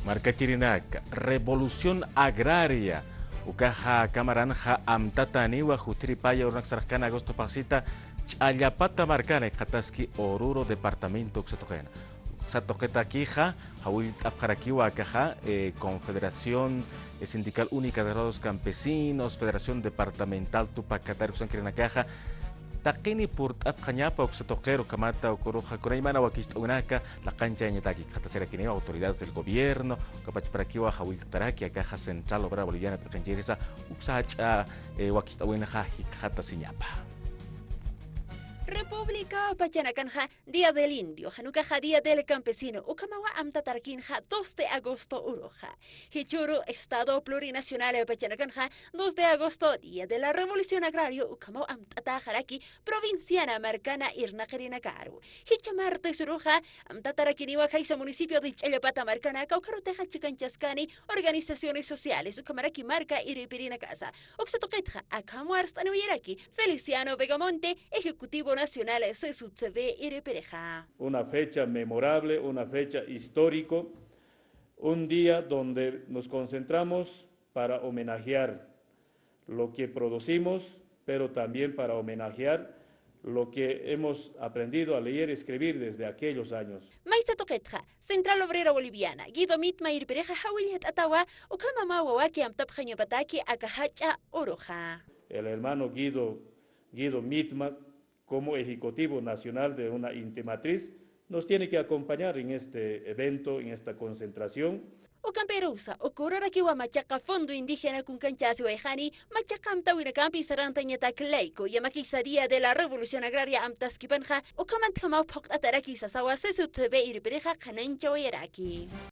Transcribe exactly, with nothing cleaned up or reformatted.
Markachirinaka, revolución agraria. Ukaxa kamaranxa amtataniwa juthiri paya urunak sarxkana agosto paxsita ch'allapata markana ikxataski Oruro departamento uksatuqina. Uksatuqitakixa jawillt'apxarakiwa akaxa, eh, Confederación, eh, Sindical Única de Agrarios Campesinos, Federación Departamental Tupac Katari uksankirinakaxa, taqini purt'apxañapa uksatuqiru kamata ukaruxa kunaymana wakicht'awinaka laqanchayañataki ikxatasirakiniwa autoridades del gobierno, ukapachparakiwa jawillt'ataraki akaxa Central Obrera Boliviana p'iqinchirisa uksa jach'a, eh, wakicht'awinxa jikxatasiñapa. República pachanakanxa Día del Indio, jan ukaxa Día del Campesino, ukhamawa amtatarakinxa dos de agosto uruxa. Jichhüru Estado Plurinacional pachanakanxa dos de agosto, Día de la Revolución Agrario, ukhamaw amt'ataxaraki provinciana markana irnaqirinakaru. Jichha martes uruxa amtatarakiniwa khaysa municipio de Ch'allapata markana, kawkharutixa chikanchaskani organizaciones sociales, ukhamaraki marka irpirinakasa. Uksatuqitxa akham warst'aniwayaraki Feliciano Vegamonte, ejecutivo nacional C S U C B irpirixa. Una fecha memorable, una fecha histórico, un día donde nos concentramos para homenajear lo que producimos, pero también para homenajear lo que hemos aprendido a leer y escribir desde aquellos años. Maysa tuqitxa, Central Obrera Boliviana, Guido Mitma irpirixa jawillt'atawa, ukhama mä wawaki amtapxañapataki aka jach'a uruxa. El hermano Guido, Guido Mitma, como ejecutivo nacional de una INTI matriz, nos tiene que acompañar en este evento, en esta concentración. Ukampirusa, uka urarakiwa machaqa Fondo Indígena kunkanchasiwayxani, machaqa amtawinakampi sarantañatak layku, yamakisa Día de la Revolución Agraria amtaskipanxa, ukhamantjamaw phuqt'ataraki sasawa C S U C B irpirixa qhananchawayaraki.